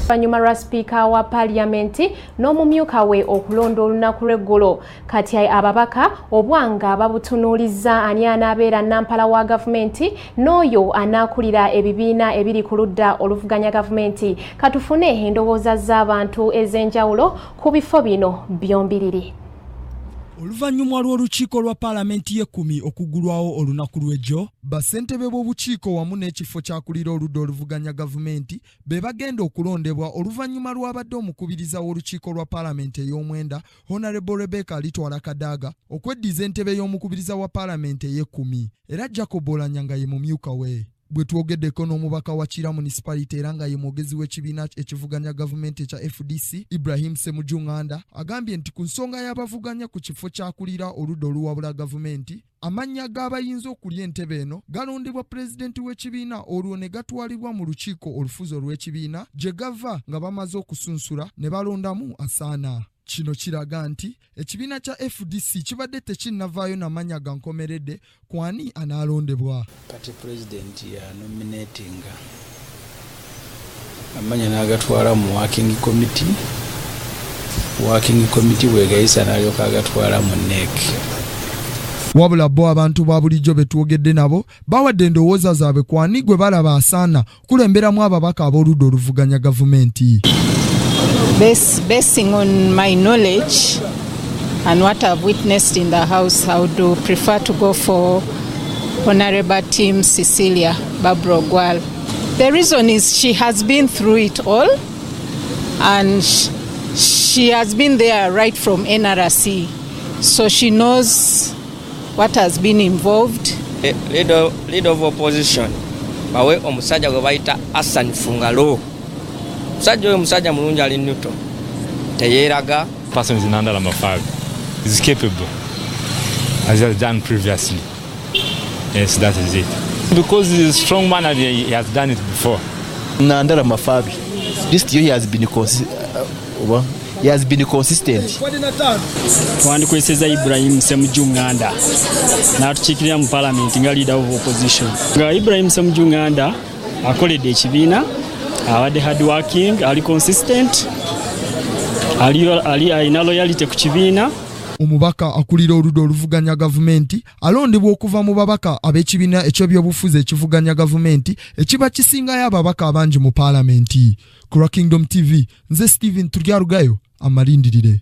Oluvannyuma lwa sipiika wa Paaliyamenti n'omumyuka we okulonda olunaku lw'eggulo, kati ababaka obwanga babutunuulizza ani anaabeera nampala wa gavumenti n'oyo anaakulira ebibiina ebiri ku ludda oluvuganya gavumenti. Katufune endowooza z'abantu ez'enjawulo ku bifo bino byombiriri. Oluvannyuma lw'olukiiko lwa Paalamenti y'ekkumi okuggulwawo olunaku lw'ejjo, bassentebe b'obukiiko wamu n'ekifo ky'akulira oludda oluvuganya gavumenti be bagenda okulondebwa oluvannyuma lw'abadde omukubiriza w'olukiiko lwa Paalamenti ey'omwenda, Honorable Rebecca Alitwala Kadaga, okweddiza entebe y'omukubiriza wa Paalamenti ey'ekkumi, era Jacob Oulanyah nga ye mumyuka we. Bwe twogeddeko n'omubaka wa Kira Municipality era nga ye mwogezi w'ekibiina ekivuganya gavumenti ekya FDC, Ibrahim Ssemujju Nganda, agambye nti ku nsonga y'abavuganya ku kifo ky'akulira oludda oluwabula gavumenti, amannya g'abayinza okulya entebe eno galondebwa pulezidenti w'ekibiina, olwo ne gatwalibwa mu lukiiko olufuzi olw'ekibiina gye gava nga bamaze okusunsula ne balondamu asaana. Kino kiraga nti ekibiina kya FDC kibadde tekinnavaayo n'amannya ga nkomeredde ku ani anaalondebwa. Party president ya nominatinga amanya n'agatwala mu working committee. Working committee bwegayisa n'alyoka agatwala mu NEC. Wabula bo abantu ba bulijjo be twogedde nabo bawadde endowooza zaabwe ku ani gwe balaba asaana kulemberamu ababaka ab'oludda oluvuganya gavumenti. Basing on my knowledge and what I've witnessed in the House, I would prefer to go for Honorable Team Cecilia Barbara Ogwal. The reason is she has been through it all and she has been there right from NRC. So she knows what has been involved. Leader of opposition bawe omusajja gwe bayita Hassan Fungalo. Omusajja oyo musajja mulungi, ali neutral, teyeeraga. Person is Nandala Mafabi. He's capable, as he has done previously. Yes, that is it. Because he's a strong man and he has done it before. Nandala Mafabi. This year well, he has been consistent. Twandikweseza Ibrahim Ssemujju Nganda n'atukiikirira mu Parliament nga leader of opposition. Nga Ibrahim Ssemujju Nganda akoledde ekibiina, abadde hard working, ali consistent, ali alina loyalty ku kibiina. Omubaka akulira oludda oluvuganya gavumenti alondebwa okuva mu babaka ab'ekibiina eky'ebyobufuzi ekivuganya gavumenti ekiba kisingayo ababaka abangi mu Paalamenti. Ku lwa Kingdom TV, nze Stephen Turyarugayo, amalindirire.